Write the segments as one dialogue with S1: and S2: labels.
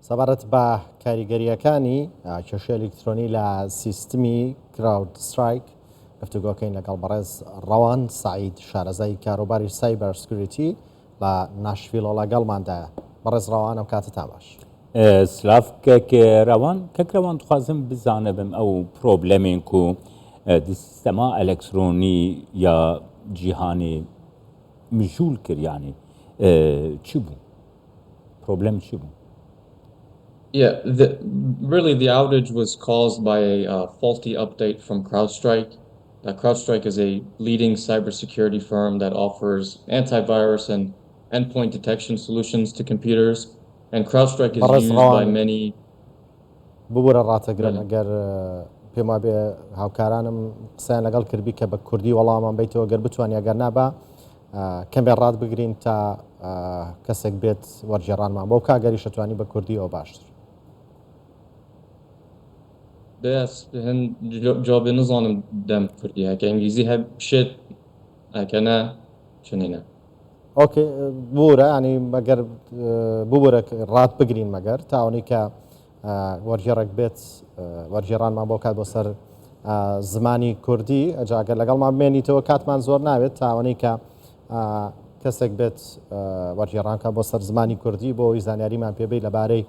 S1: سەبارەت بە کاریگەرییەکانی کێشەی ئەلیکترۆنی لە سیستمی CrowdStrike گفتوگۆکەین لەگەڵ بەڕێز ڕەوان سەعید شارەزای کاروباری cyber security لە ناشڤیلۆ لەگەڵماندایە. بەڕێز ڕەوان ئەم کاتەتان باش.
S2: سلاف کەک رەوان کەک رەوان دخوازم بزانبم ئەو problem ێن کو د سیستەما ئەلەکترۆنی یا جیهانێ مژول کر یانی چ بوو problem چ بوو؟
S3: Yeah, the, really the outage was caused by a uh, faulty update from CrowdStrike. Uh, CrowdStrike is a leading cybersecurity firm that offers antivirus and endpoint detection solutions to computers. And CrowdStrike is
S1: بەڕێز
S3: used by
S1: ڕەوان
S3: many
S1: ببورە ڕاتەگرم
S3: بەلێ.
S1: ئەگەر پێم وابێ هاوکارانم قسەیان لەگەڵ کردبی کە بە کوردی وەڵامان بیتەوە گەر بتوانانی ئەگەر نابا کەمێ ڕات بگرین تا کەسێک بێت وەرگێڕانمان بۆ بکا گەریش ئەتوانی بە کوردی ئەوە باشتر.
S3: بەس هەن جوابێ نزانم دەم کوردی هەکە ئینگلیزی هە بشێت هەکە نە چنینە.
S1: okay ببورە ینی مەگەر ببورە ڕات بگرین مەگەر تا ئەوەی کە وەرگێڕێک بێت وەرگێڕانمان بۆ کات بۆ سەر زمانی کوردی ئەجا گەر لەگەڵمان بمێنیتەوە کاتمان زۆر ناوێت تا ئەوەی کە کەسێک بێت وەرگێڕانکە بۆ سەر زمانی کوردی بۆ ئەوی زانیاریمان پێبی لەبارەی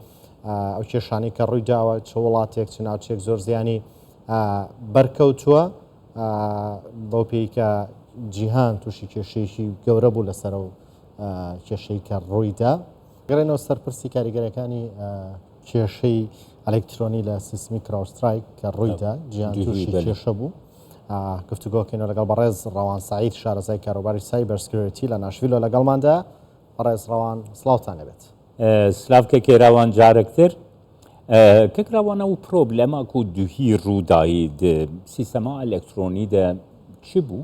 S1: ئەو کێشانەی کە ڕووی داوە چ وڵاتێک چ ناوچێک زۆر زیانی بەرکەوتووە بەو پێی کە جیهان تووشی کێشەیەکی گەورە بوو لەسەر و کێشەی کە ڕوویدا. گەڕێنەوە سەر پرسی کاریگەرەکانی کێشەی ئەلکترۆنی لە سیستمی CrowdStrike کە ڕوویدا جیهان تووشی کێشە بوو. گفتوگۆکەینەوە لەگەڵ بەڕێز ڕەوان سعید شارەزای کاروباری cyber security لە ناشڤیلۆ لەگەڵماندا. بەڕێز ڕەوان سڵاوتان لێبێت.
S2: سلاو کەکێ راوان جارەکتر کەک راوان ئەو problem ا کو دوهی ڕوودایی د سیستەما ئەلەکترۆنی دە چ بوو؟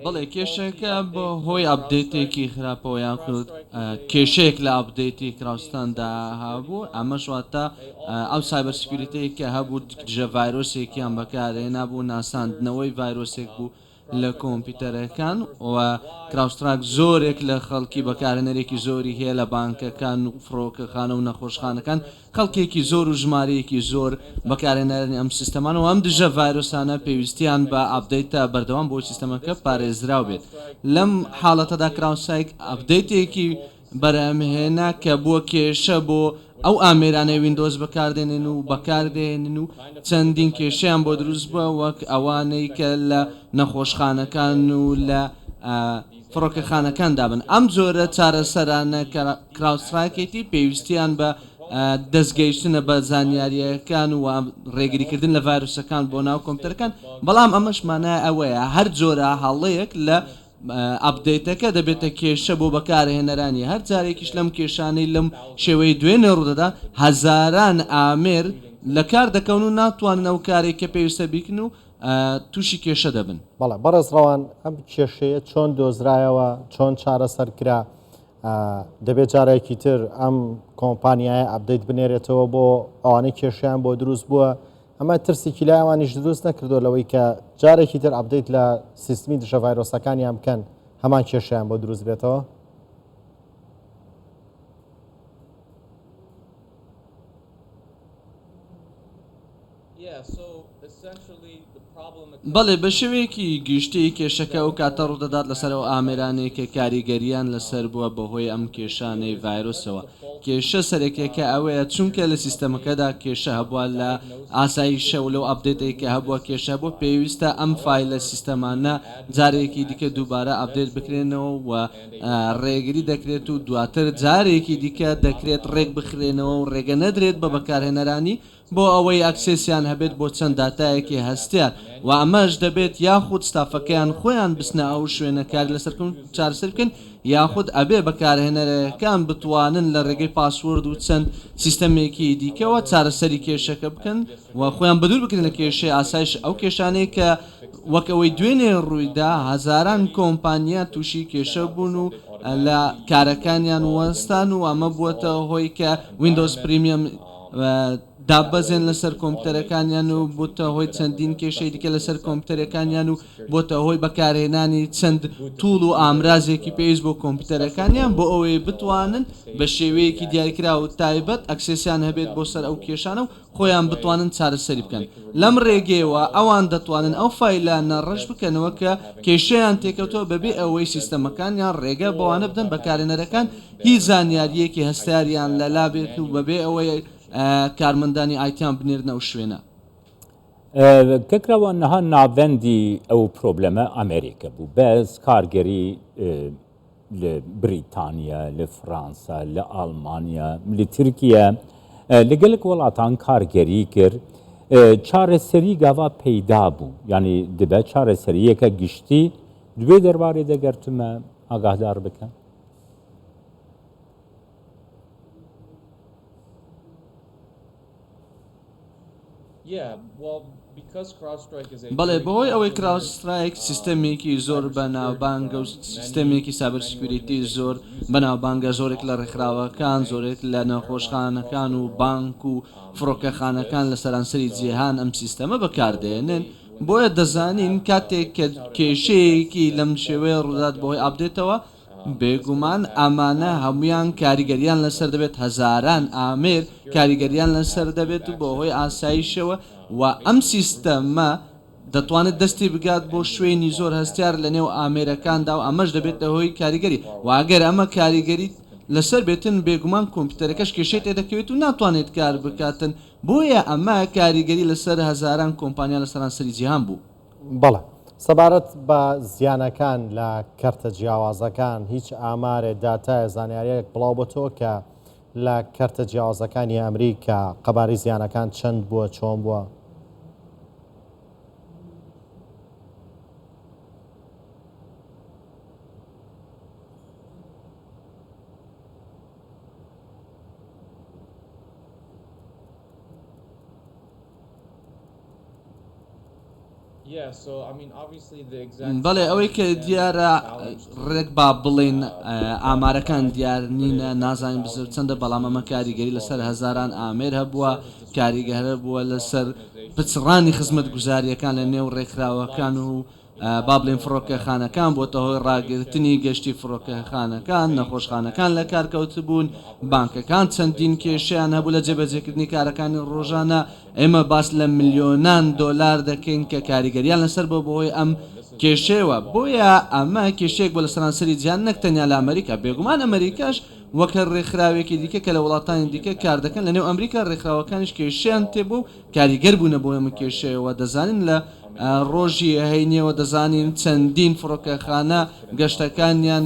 S4: بەڵێ کێشەکە بە هۆی update ێکی خراپەوە یاخود کێشەیەک لە update ی CrowdStrike دا هەبوو ئەمەش واتە ئەو cyber security ەی کە هەبوو دژە ڤایرۆسێکیان بەکارهێنا بوو ناساندنەوەی ڤایرۆسێک بوو لە کۆمپیوتەرەکان و CrowdStrike زۆرێک لە خەڵکی بەکارهێنەرێکی زۆری هەیە لە بانکەکان و فڕۆکەخانە و نەخۆشخانەکان خەڵکێکی زۆر و ژمارەیەکی زۆر بەکارهێنەرانی ئەم سیستەمانە و ئەم دژە ڤایرۆسانە پێویستیان بە update ە بەردەوام بۆ سیستەمەکە پارێزراو بێت لەم حاڵەتەدا CrowdStrike update ێکی بەرهەمهێنا کە بووە کێشە بۆ ئەو ئامێرانەی ویندۆز بەکاردێنن و بەکاردێنن و چەندین کێشەیان بۆ دروست بووە وەک ئەوانەی کە لە نەخۆشخانەکان و لە فڕۆکەخانەکاندا بن ئەم جۆرە چارەسەرانە کە CrowdStrike ێتی پێویستیان بە دەستگەیشتنە بە زانیارییەکان و ڕێگریکردن لە ڤایرۆسەکان بۆ ناو کۆمپیوتەرەکان بەڵام ئەمەش مانای ئەوەیە هەر جۆرە هەڵەیەک لە update ەکە دەبێتە کێشە بۆ بەکارهێنەرانی، هەر جارێکیش لەم کێشانەی لەم شێوەیەی دوێنێ ڕوودەدا، هەزاران ئامێر لەکار دەکەون و ناتوانن ئەو کارەی کە پێویستە بیکن و تووشی کێشە دەبن.
S1: بەڵێ بەڕێز ڕەوان ئەم کێشەیە چۆن دۆزرایەوە، چۆن چارەسەر کرا؟ دەبێت جارێکی تر ئەم کۆمپانیایە update بنێرێتەوە بۆ ئەوانەی کێشەیان بۆ دروست بووە، ئەمە ترسێکی لای ئەوانیش دروست نەکردووە لەوەی کە جارێکی تر update لە سیستمی دژە ڤایرۆسەکانیان بکەن هەمان کێشەیان بۆ دروست بێتەوە؟
S4: بەڵێ بە شێوەیەکی گشتی کێشەکە ئەو کاتە ڕوودەدات لەسەر ئەو ئامێرانەی کە کاریگەرییان لەسەر بووە بەهۆی ئەم کێشانەی ڤایرۆسەوە کێشە سەرەکیەکە ئەوەیە چونکە لە سیستەمەکەدا کێشە هەبووە لە ئاسایشە و لەو update ەی کە هەبووە کێشە هەبووە پێویستە ئەم فایلە سیستەمانە جارێکی دیکە دووبارە update بکرێنەوە و ڕێگری دەکرێت و دواتر جارێکی دیکە دەکرێت ڕێک بخرێنەوە و ڕێگە نەدرێت بە بەکارهێنەرانی بۆ ئەوەی access یان هەبێت بۆ چەند داتایەکی هەستیار و ئەمەش دەبێت یاخود ستافەکەیان خۆیان بچنە ئەو شوێنە کاری لەسەر بکەن و چارەسەری بکەن یاخود ئەبێ بەکارهێنەرەکان بتوانن لە ڕێگەی password و چەند سیستەمێکی دیکەوە چارەسەری کێشەکە بکەن و خۆیان بەدوور بگرن لە کێشەی ئاسایش ئەو کێشانەی کە وەک ئەوەی دوێنێ ڕوویدا هەزاران کۆمپانیا تووشی کێشە بوون و لە کارەکانیان وەستان و ئەمە بووەتە هۆی کە Windows Premium. داببەزێن لەسەر کۆمپیوتەرەکانیان و بۆتە هۆی چەندین کێشەی دیکە لەسەر کۆمپیوتەرەکانیان و بۆتە هۆی بەکارهێنانی چەند tool و ئامرازێکی پێویست بۆ کۆمپیوتەرەکانیان بۆ ئەوەی بتوانن بە شێوەیەکی دیاریکراو و تایبەت access یان هەبێت بۆ سەر ئەو کێشانە و خۆیان بتوانن چارەسەری بکەن. لەم ڕێگەیەوە ئەوان دەتوانن ئەو فایلانە ڕەش بکەنەوە کە کێشەیان تێکەوتووە بەبێ ئەوەی سیستەمەکانیان ڕێگە بەوانە بدەن بەکارهێنەرەکان هیچ زانیارییەکی هەستیاریان لەلا بێت و بەبێ ئەوەی کارمەندانی ئایتیان بنێرنە ئەو شوێنە.
S2: کەک رەوان نها ناڤەندی ئەو پرۆبلەمە ئەمریکا بوو بەس کارگەری لە بریتانیا لە فرانسا لە ئاڵمانیا لە ترکیە لە گەلک وڵاتان کارگەری کرد چارەسەری گاوا پەیدا بوو یعنی دبە چارەسەریەکە گشتی دوێ دەربارەی دەگەرتمە ئاگاهدار بکە.
S4: بەڵێ، بەهۆی ئەوەی کراودسترایک سیستەمێکی زۆر بەناوبانگە و سیستەمێکی cybersecurity زۆر بەناوبانگە، زۆرێک لە ڕێکخراوەکان، زۆرێک لە نەخۆشخانەکان و بانک و فڕۆکەخانەکان لە سەرانسەری جیهان ئەم سیستەمە بەکاردێنن، بۆیە دەزانین کاتێک کە کێشەیەکی لەم شێوەیە ڕوودات بەهۆی update ەوە، بێگومان ئەمانە هەموویان کاریگەریان لەسەر دەبێت، هەزاران ئامێر کاریگەریان لەسەر دەبێت و بەهۆی ئاسایشەوە و ئەم سیستەمە دەتوانێت دەستی بگات بۆ شوێنی زۆر هەستیار لەنێو ئامێرەکاندا و ئەمەش دەبێتە هۆی کاریگەری و ئەگەر ئەمە کاریگەری لەسەر بێتن بێگومان کۆمپیوتەرەکەش کێشەی تێدەکەوێت و ناتوانێت کار بکاتن بۆیە ئەمە کاریگەری لەسەر هەزاران کۆمپانیا لە سەرانسەری جیهان بوو.
S1: بەڵێ. سەبارەت بە زیانەکان لە کەرتە جیاوازەکان هیچ ئامارێ، داتایە، زانیارییەک بڵاو بۆتەوە کە لە کەرتە جیاوازەکانی ئەمریکا قەبارەی زیانەکان چەند بووە، چۆن بووە؟
S4: بەڵێ ئەوەی کە دیارە ڕێک با بڵێین ئامارەکان دیار نینە نازانین بزر چەندە بەڵام ئەمە کاریگەری لەسەر هەزاران ئامێر هەبووە کاریگەر بووە لەسەر پچڕانی خزمەتگوزارییەکان لە نێو ڕێکخراوەکان و با بڵێین فڕۆکەخانەکان بۆتە هۆی ڕاگرتنی گەشتی فڕۆکەخانەکان، نەخۆشخانەکان لە کار کەوتبوون، بانکەکان چەندین کێشەیان هەبوو لە جێبەجێکردنی کارەکانی ڕۆژانە، ئێمە باس لە ملیۆنان دۆلار دەکەین کە کاریگەریان لەسەر بووە بەهۆی ئەم کێشەیەوە، بۆیە ئەمە کێشەیەک بووە لە سەرانسەری جیهان نەک تەنیا لە ئەمریکا، بێگومان ئەمریکاش وەک هەر ڕێکخراوێکی دیکە کە لە وڵاتانی دیکە کار دەکەن لەنێو ئەمریکا ڕێکخراوەکانیش کێشەیان تێبووە و کاریگەر بوونە بۆ ئەم کێشەیەوە دەزانین لە ڕۆژی هەینیەوە دەزانین چەندین فڕۆکەخانە گەشتەکانیان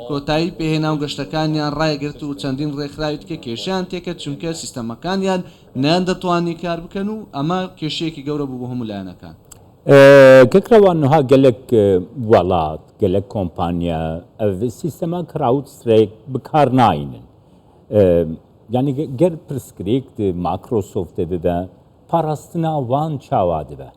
S4: کۆتایی پێهێنا و گەشتەکانیان ڕایگرت و چەندین ڕێکخراوی دیکە کێشەیان تێکرد چونکە سیستەمەکانیان نەیاندەتوانی کار بکەن و ئەمە کێشەیەکی گەورە بوو بۆ هەموو لایەنەکان.
S2: کەک رەوان نها گەلەک وەڵات گەلەک کۆمپانیا ئەڤ سیستەما CrowdStrike بکار ناینن یانی گەر پرسگرێک د مایکرۆسۆفتێ ببە پاراستنا وان چاوا دبە؟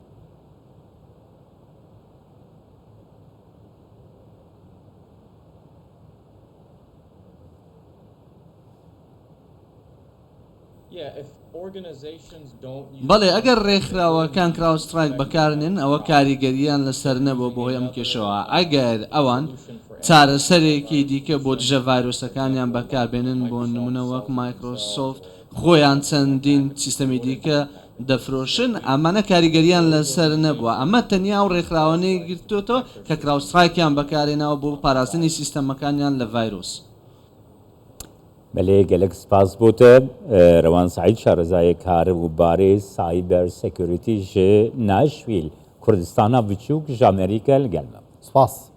S4: بەڵێ ئەگەر ڕێکخراوەکان CrowdStrike بەکارنێن ئەوە کاریگەرییان لەسەر نەبووە بەهۆی ئەم کێشەوە، ئەگەر ئەوان چارەسەرێکی دیکە بۆ دژە ڤایرۆسەکانیان بەکاربێنن بۆ نمونە وەک مایکرۆسۆفت خۆیان چەندین سیستەمی دیکە دەفرۆشن ئەمانە کاریگەرییان لەسەر نەبووە ئەمە تەنیا ئەو ڕێکخراوانەی گرتۆتەوە کە CrowdStrike یان بەکارهێناوە بۆ پاراستنی سیستەمەکانیان لە ڤایرۆس.
S2: بەلێ گەلەک سپاس بۆ تە رەوان سەعید شارەزایێ کار و بارێ cyber security ژ ناشڤیل کوردستانا بچووک ژ ئەمریکا لگەل مە بوو.
S1: سپاس.